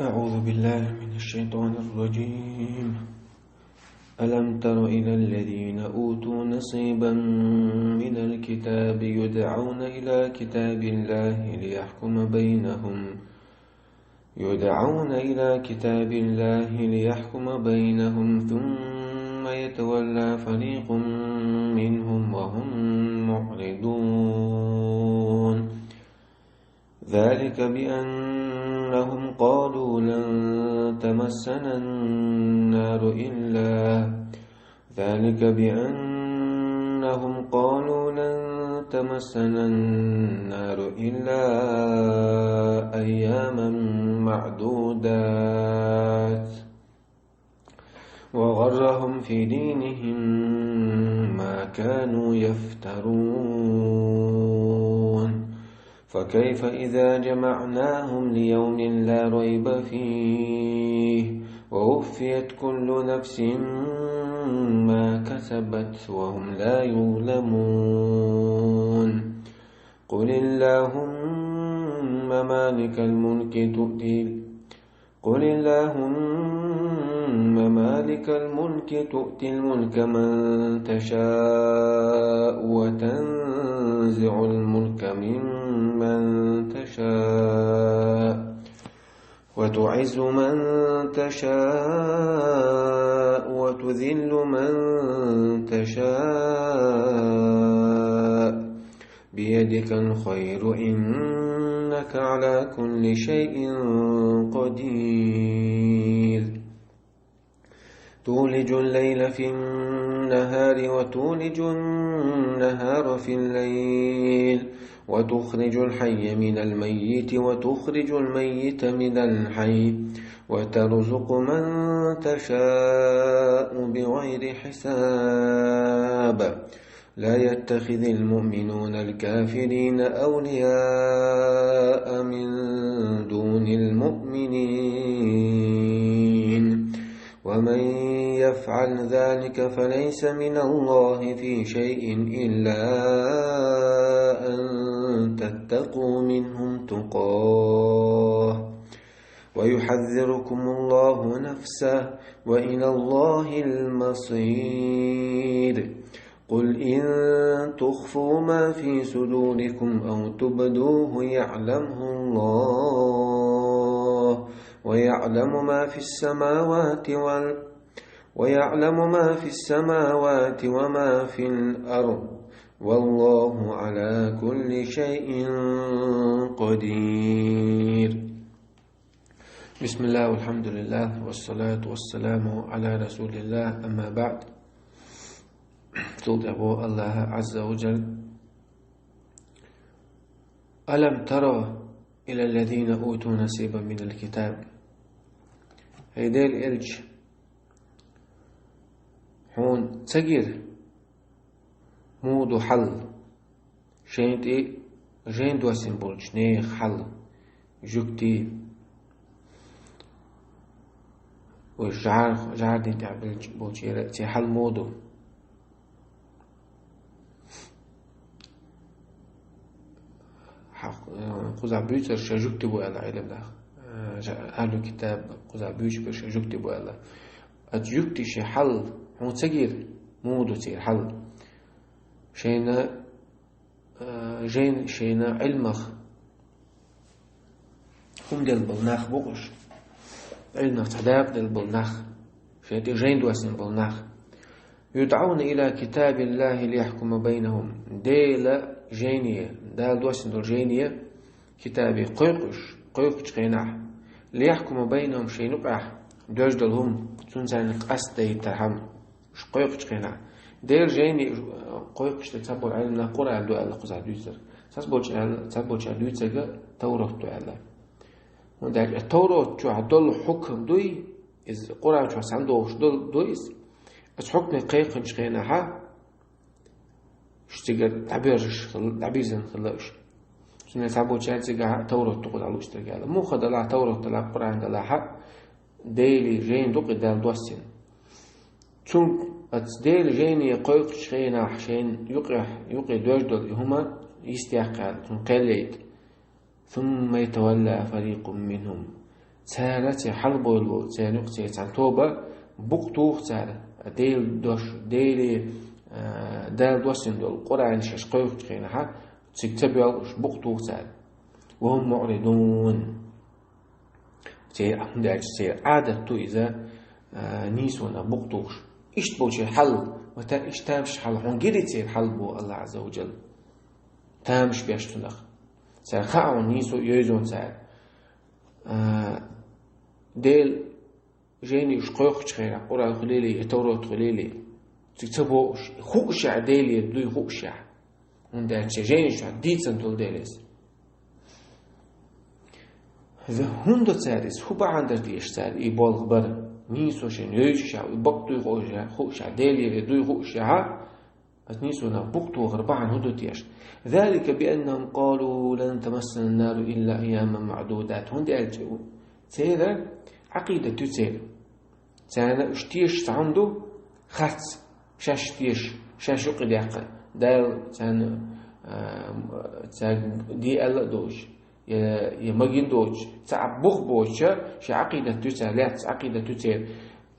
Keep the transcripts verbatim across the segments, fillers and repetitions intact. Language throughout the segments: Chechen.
أعوذ بالله من الشيطان الرجيم. ألم تر إلى الذين أوتوا نصيبا من الكتاب يدعون إلى كتاب الله ليحكم بينهم يدعون إلى كتاب الله ليحكم بينهم ثم يتولى فريق منهم وهم معرضون. ذلك بأنهم قالوا لن تمسنا النار إلا ذلك بأنهم قالوا لن تمسنا النار إلا أياما معدودات وغرهم في دينهم ما كانوا يفترون. فكيف إذا جمعناهم ليوم لا ريب فيه ووفيت كل نفس ما كسبت وهم لا يظلمون. قل اللهم مالك الملك تؤتي قل اللهم مالك الملك تؤتي الملك من تشاء وتنزع الملك ممن تشاء وتعز من تشاء وتذل من تشاء بيدك الخير إنك على كل شيء قدير. تولج الليل في النهار وتولج النهار في الليل وتخرج الحي من الميت وتخرج الميت من الحي وترزق من تشاء بغير حساب. لا يتخذ المؤمنون الكافرين أولياء من دون المؤمنين ومن يفعل ذلك فليس من الله في شيء إلا أن تتقوا منهم تقاه ويحذركم الله نفسه وإلى الله المصير. قل إن تخفوا ما في صدوركم أو تبدوه يعلمه الله ويعلم ما في السماوات وال ويعلم ما في السماوات وما في الأرض والله على كل شيء قدير. بسم الله والحمد لله والصلاة والسلام على رسول الله أما بعد. Цул тӀехьа боху Аллаха Азза ва Джалла: ألم تر إلى الذين أوتوا نصيبا من الكتاب. ХӀей Делан элча, хьуна ца гира муха ду хьал, шайна тӀе жайна доссина болчу нехан хьал, жуьгтийн, вай жӀар-, жӀаран дин тӀехь беллачу болчеран церан хьал муха ду? Хьа-, э, кхузахь буьйцурш шайн жуьгти бу аьлла Ӏилманах. Э, жа-, ахьлу китаб кхузахь буьйцуш берш шайн жуьгти бу аьлла. Оцу жуьгтийн шайн хьал хьуна ца гира, муха ду церан хьал? Шайна, э, жайна, шайна Ӏилмах хӀума делла болу нах бу уьш. Ӏилманах цхьа дакъа делла болу нах. Шайн тӀе жайна доссина болу нах. يدعون إلى كتاب الله ليحكم بينهم. Делан жайне, Дала доссина долу жайне, китабе кхойкхуш, кхойкхучу хенахь, ليحكم بينهم, шайна юкъахь доьжна долу хӀума, цунна царна къастадайтархьама, уьш кхойкхучу хенахь. Делан жайне кхойкхуш дерг цхьаболу Ӏилманах Къуръан ду аьлла кхузахь дуьйцура. Цхьаболчара аьлла, цхьаболчара дуьйцург Таврот ду аьлла. ХӀунда аьлча Таврот чохь долу хьукам дуй, иза Къуръан чохь санна догӀуш долу, ду иза. Оцу хьукме кхайкхинчу хенахьа, уьш цигара дӀабоьрзуш хилла, дӀабирзина хилла уьш. Цундела цхьаболчара цигахь Таврот ду кху дӀалуш дерг аьлла. Муха делахь, Таврот делахь, Къуръан делахьа, Делан жайна ду кху Дала доссина. Цуьнга оцу Делан жайне кхойкхучу хенахь шайна юкъе, юкъе доьжна долу и хӀума йистехь кхаьлла, цунна кхел яйта. ثم يتولى فريق منهم. Цара церан хьалбойла, церан юкъе цхьана тоба букъ туху цара. Делан дош, Деле, а, Дала доссийна долу Къуръан шаьш кхойкхучу хенахь, цига ца боьлхуш букъ туху цара. «Ва хӀум муӀридун». Церан, хӀунда аьлча церан Ӏадат ду иза, а, нийсонах букъ тухуш. Иштта болчеран хьал, ва та-, иштта тамашийна хьал, хьуна гира церан хьал боху АллахӀ Ӏазза ва Джалла. Тамаш беш цунах. Цара хаьа хьуна нийсо йовзо цара. А, Делан жайнаш кхойкхучу хенахь, Къуръан хуьлийла, я Таврот хуьлийла, цига ца бохуш, хуушехь, Делера дуй хуушехь. ХӀунда аьлча жайнаш чохь дийцина долу дела иза. Иза хӀунда цара иза, хӀун бахьана дара теша цара и болх бар? Нийсо шайна йовзушехь, и бакъ дуй хуушехь, хуушехь, Делера дуй хуушехь, Ас нийсонах букъ тохар бахьана хӀун ду теша? «ذلك بأنهم قالوا لن تمسنا النار إلا أياما معدودات». ХӀунда аьлча церан Ӏакъидат ю церан. Царна уьш тешаш цхьа хӀума ду, харц, шаьш тешаш, шаьш юкъадаьккхина. Дала царна, а, цаьрга де аьлла а доцуш, я, я магийна доцуш, цхьа а бух боцуша, шен Ӏакъидат ю церан, лаьтташ Ӏакъидат ю церан.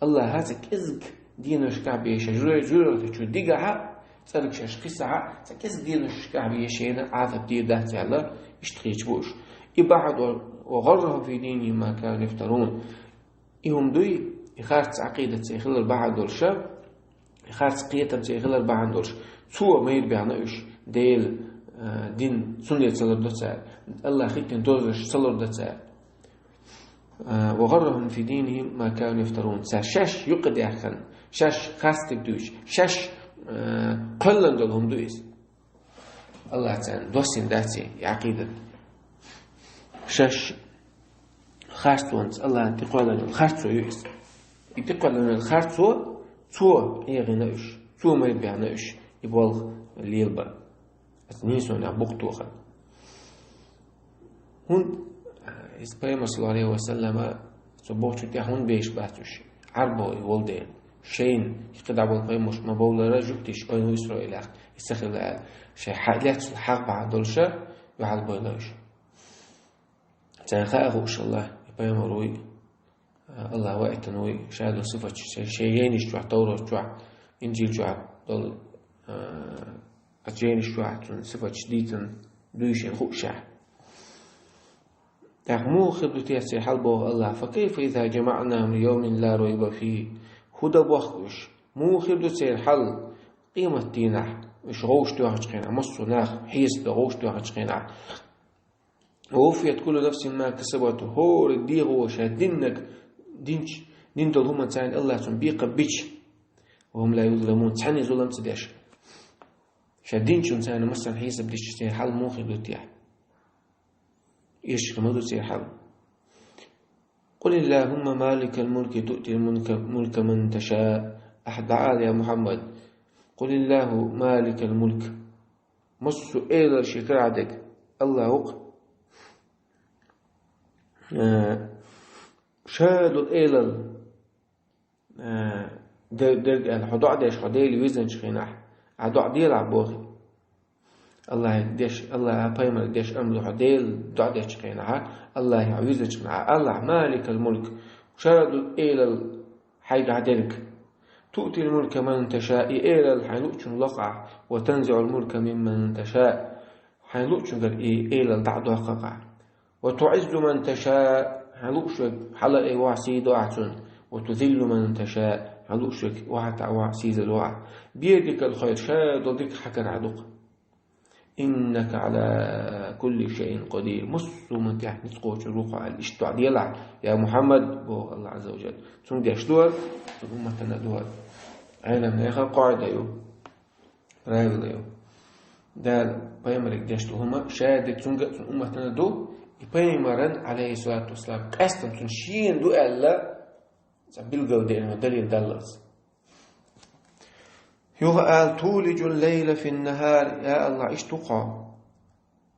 АллахӀа цхьа кӀезиг деношкахь бен шайн жура-, жуьртахь чу дигахь а, цӀарга шаьш кхиссахь а, цхьа кӀезиг деношкахь бен шайна Ӏазап дийр дац аьлла, иштта хеташ бу уьш. И бахьана долуш, «وغرهم في دينهم ما كانوا يفترون». И хӀума дуй, и харц Ӏакъидат церан хилар бахьана долуша, и харц кхетам церан хилар бахьана долуш, цо майра баьхна уьш, Делан, а, дин цундела ца лардо цара, АллахӀа хиттина дозанаш ца лардо цара. А, «وغرهم في دينهم ما كانوا يفترون». Цара шаьш юкъадаьккхина, шаьш харцдерг дуьйцуш, шаьш, а, кхоьллина долу хӀума ду иза. АллахӀа царна доссийна дац и Ӏакъидат. Шаьш харцонца АллахӀа тӀекхоьллина йолу харцо ю иза. И тӀекхоьллина йолу харцо, цо Ӏехийна уьш, цо майра баьхна уьш, и болх лелабан. Аса нийсонах букъ тохар. ХӀунда, иза Пайхамар, саллаллаху Ӏалайхи ва саллама, цо бохучу тӀехь хӀунда беш бац уьш? Ӏарбой волу дела. Шайна, и кхидӀа болу пайхамарш ма бовлара, жуьгтиш, ойла Исраилах, и ца хилла аьлла. Шайн хьа-, лаьцна хьагӀ бахьана долуша, юьхьал бойла уьш. Царна хаа хууш АллахӀ, и пайхамар вуй, АллахӀа ваийтина вуй, ша долу сифаташ, шайн, шайн жайнаш чохь, Таврот чохь, Инжил чохь долу, а, оцу жайнаш чохь цунна сифаташ дийцина дуй шайна хуушехь. ТӀаккха муха хир ду те церан хьал боху АллахӀа: «فكيف إذا جمعناهم ليوم لا ريب فيه». ХӀун дан бохку уьш? Муха хир ду церан хьал къематдийнахь, уьш гӀовш тоьхначу хенахь, массо а нах хьесап дан гӀовш тоьхначу хенахь? «ووفيت كل نفس ما كسبت», хӀора дегӀо ша диннарг, динчу, дина долу хӀуманца АллахӀа цунна бекхам бича. «وهم لا يظلمون», цхьанне зулам ца деш. Ша динчунна царна массарна хьесап дича, церан хьал муха хир ду те? Эшка ма ду церан хьал. «قل اللهم مالك الملك تؤتي الملك، الملك من تشاء». Ахьа дӀаала, я Мухьаммад: «قل اللهم مالك الملك». Массо а элар шен карахь дерг АллахӀ ву-кх. Э, ша долу элал, э, де-, дерг аьлла, хьо доӀа деш, хьо Деле вирзинчу хенахь, ахьа доӀа делахь боху. АллахӀе деш, АллахӀа пайхамаре деш амр ду хьо Деле доӀа дечу хенахь, АллахӀе хьо вирзинчу хенахь: «اللهم مالك الملك», ша долу элал хьайгахь дерг. «تؤتي الملك من تشاء», и элал хьайн луучунна ло-кх ахь, «وتنزع الملك ممن تشاء», хьайн луучуьнгара и элал дӀа а доккху-кх ахь. «وتعز من تشاء», хьайн лууш верг хьалаайвахь, сий до ахь цунна. «وتذل من تشاء», хьайн лууш верг охьатаӀавахь, сийсаз вахь. «بيدك الخير», ша долу дика хьан карахь ду-кх. «إنك على كل شيء قدير». Массо а хӀуманна тӀехь ницкъ кхочур ву-кх хьо аьлла, иштта доӀа делахь, я Мухьаммад, боху АллахӀ Ӏазза ва Жалла. Цунга деш ду хӀара, цуьнан умматана ду хӀара. Ӏеламнаха къаӀида ю, правила ю. Дала пайхамаре деш долу хӀума ша дерг цунга а, цуьнан умматана ду, и пайхамаран, Ӏалайхиссалату вассалам, къаьстина цунна шена ду аьлла, цхьа билггал деана далил даллалц. Юха ала: «تولج الليل في النهار», я АллахӀ, иштта ву-кх хьо.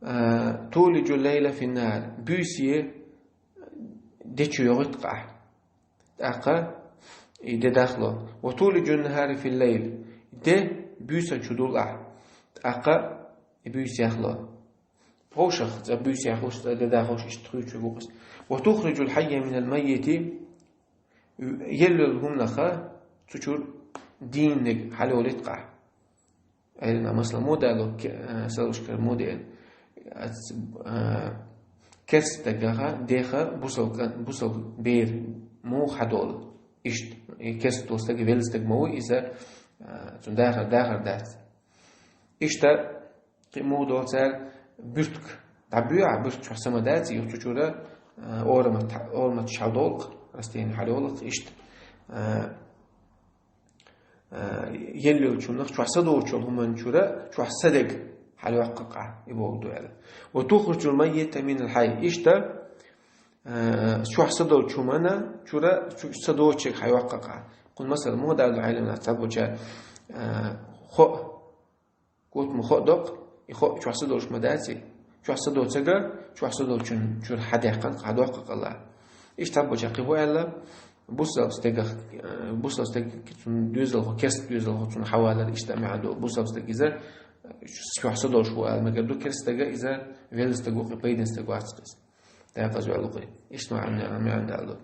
А, «تولج الليل في النهار», буьйса де чу йогӀуьйту-кх ахь. ТӀаккха и де дахло. «وتولج النهار في الليل», де буьйсанна чу дуллу ахь. ТӀаккха и буьйса яхло. вовшах, цӀа буьйса яхуш, цӀа дада ховш, иштта хуьйцур ву-кх из. «وتخرج الحي من الميت», елла йолу хӀуманах цу чуьра дийнаниг хьалайолуьйту-кх ахь. Ӏилманхаша масала муха далош, ке-, а, салушкара муха деана. Ац-, а, керста стагах деха бусалба кӀан-, бусалба бер муха хьадолу. Иштта, и керста долу стаг велла стаг ма ву иза, а, цуьнан дахар, дахар дац. Иштта, кхин муха долу цара буьртиг. ДӀабоьху ахь буьртиг, чохь са ма дац, юха цу чуьра, а, орамат-, ораматаш хьалдолу-кх, растение хьалайолу-кх, иштта. А, а, елла йолчунах чохь са доцучу хӀуманна чуьра чохь са дерг хьалайоккху-кх ахь, и бохург ду аьлла. «وتخرج الميت من الحي». Иштта, а, чохь са долчу хӀуманна чуьра чу-, са доцучу хьайоккху-кх ахь. Кхунна масала муха далош ду Ӏилманхаша, цхьаболчара, а, хо-, котама хо доккху, и хо чохь са долуш ма дац и. Чохь са доцург, чохь са долчун чуьра хьадаьккхина, хьадоккху-кх Аллахьа. Иштта цхьаболчара кхин хӀун аьлла, бусалба стагах, э, бусалба стаг цуьнан доьзалхо, керста доьзалхо цунна хьавалар, иштта маьӀна ду. Бусалба стаг иза, э, чохь са долуш ву ала мегар ду, керста стаг иза велла стаг ву-кх, пайденна стаг вац-кх иза. Декъаза ваьлла ву-кх. Иштта маьӀна, маьӀна далу.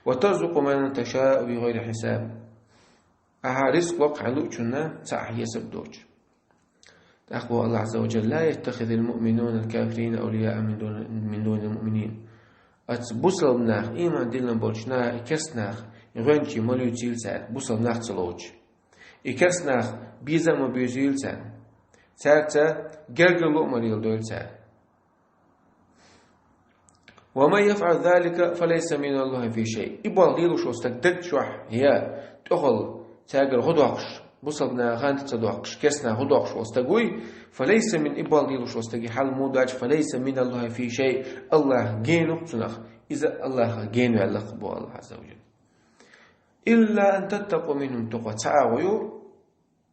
«وترزق من تشاء بغير حساب». Ахьа рицкъ ло-кх хьайн луучунна, цхьа а хьесап доцуш. ТӀаккха боху Аллахь Азза ва Джалла: «لا يتخذ المؤمنون الكافرين أولياء من دون، من دون المؤمنين». Аца бусалба нах, ийман диллина болчу наха, и керста нах, и гӀоьнчий ма луьйцийла цара, бусалба нах ца лоцуш. И керста нах безам ма буьйсийла царна. Цаьрца гергарло а ма леладойла цара. «ومن يفعل ذلك فليس من الله في شيء». И болх лелош волу стаг даг чохь я тӀехула цаьргара гӀо доккхуш, бусалба наха гӀанта ца доккхуш, керста наха гӀо доккхуш волу стаг вуй, «فليس من», и болх лелош волу стаге хьал муха ду аьлча, «فليس من الله في شيء», Аллахь гена ву-кх цунах, иза Аллахьах гена ваьлла-кх, боху Аллахь Азза ва Джалла. «إلا أن تتقوا منهم تقاة», цхьа агӀо ю,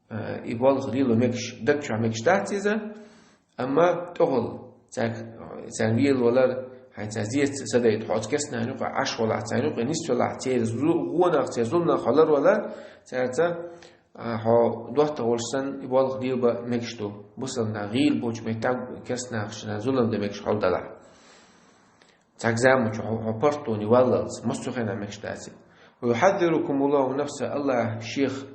э, и болх лело мегаш, даг чохь мегаш дац иза, амма тӀехула цаьрга, царна вела валар, хьайн цаьрца зеца ца дайта, хьо оцу керста нахана юкъахь Ӏаш валахь, царна юкъе нисвелахь, церан зу-, гӀонах, церан зуламах хьо лар валахь, цаьрца, а, хьо доттагӀа волуш санна, и болх лелабан мегаш ду. Бусалба нах гӀийла болчу меттехь керста наха шайна зулам дан мегаш хьо делахь. Цхьа заманчохь хьо, хьо паргӀатоне валлалц, массо а хенахь мегаш дац и. «ويحذركم الله نفسه», Аллахь шех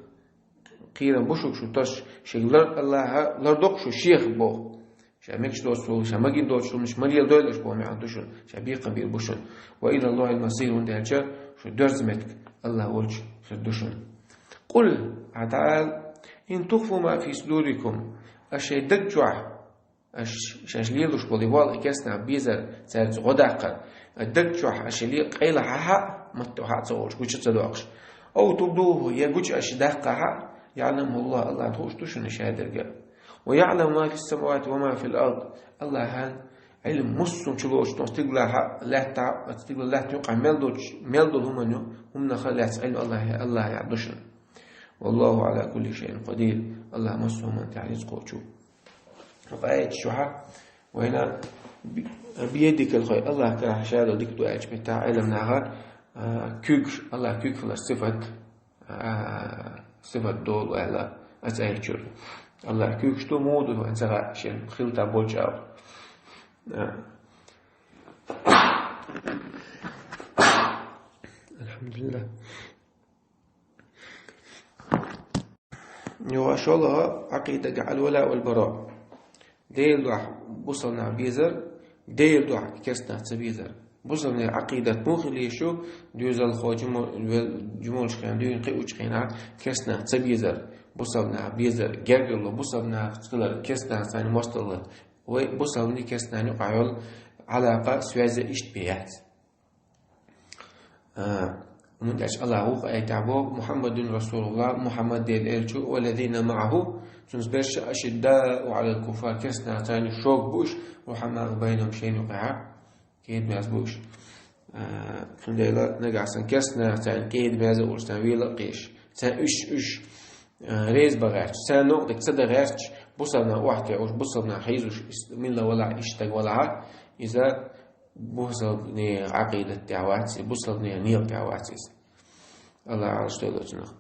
кхерам бу шуьга шу тосуш, шега лар-, Аллахьа лардо-кх шу шех боху. Ша мегаш доцу, ша магийна доцу хӀуманаш ма леладойла аша боху маьӀна ду шуна, ша бекхам бийр бу шуна. «وإلى الله المصير», хӀунда аьлча шу доьрзу меттиг Аллахь волчу хир ду шуна. «قل», Ахьа дӀаала: «إن تخفوا ما في صدوركم», аша шайн даг чохь, аша шаьш лелош болу и болх, и керста нах безар, цаьрца гӀо даккхар, даг чохь аша ле-, къайлаха хьа, матто хьа а ца олуш, гуча а ца доккхуш. «أو تبدوه», я гуча аша даккха хьа, «يعلمه الله», Аллахьна хууш ду шуна шадерг. «ويعلم ما في السماوات وما في الأرض». Аллахьан Ӏилма массо а чулоцуш долу стигалахь а, лаьттахь а, стигала лаьттан юкъахь мел долчу, мел долу хӀуманна, хӀуманах а лаьцна Ӏилма Аллахьа, Аллахьа ду шуна. «والله على كل شيء قدير». Аллахь массо а хӀуманна тӀехь рицкъ кхочу. ХӀокху аяташ чохь вайна би-, «بيدك الخير», Аллахь карахь ша долу дика ду аьлча меттехь Ӏелам наха, а, куьйгаш, Аллахь куьйг хилар сифат, а, сифат долу аьлла, аца аьллачуьра. Аллахь куьйгаш ду, муха ду, вайн ца хаьа, шен хилта болчу агӀор. А. Алхьамдулиллах. Юха шолгӀа Ӏакъидага аль-вала валь-бара. Делан дуьхьа бусалба нах безар, Делан дуьхьа керста нах ца безар. Бусалба нах Ӏакъидат муха хила еза шу, доьзалхо, жумо-, вел-, жумолаш хенахь, дуьйна кхиучу хенахь керста нах ца безар. Бусалба нах безар, гергарло бусалба нах хилар, керста нах царна мостагӀалла. Вай бусалбанийн керста нахана юкъахь йолу Ӏалакъа, связь иштта бен яц. А, хӀунда аьлча Аллахь вукху аятехь боху: «محمد رسول الله», Мухьаммад Делан элча ву, «والذين معه», цуьнца берш, «أشداء على الكفار», керста нахаца шога бу уьш, «رحماء بينهم», шайна юкъахь кеда-маьзза бу уьш. А, цундела нагахь санна керста нахаца кеда-маьзза а волуш, царна вела а кхеташ, царна уьш, уьш, а, реза бан гӀерташ, царна новкъа дерг ца дан гӀерташ, бусалба нах охьатаьӀуш, бусалба нах хьийзош, милла валахь, иштта стаг валахь, иза бусалбанийн Ӏакъидат тӀехь вац, бусалбанийн некъа тӀехь вац иза. Аллахь Ӏалашдойла цунах.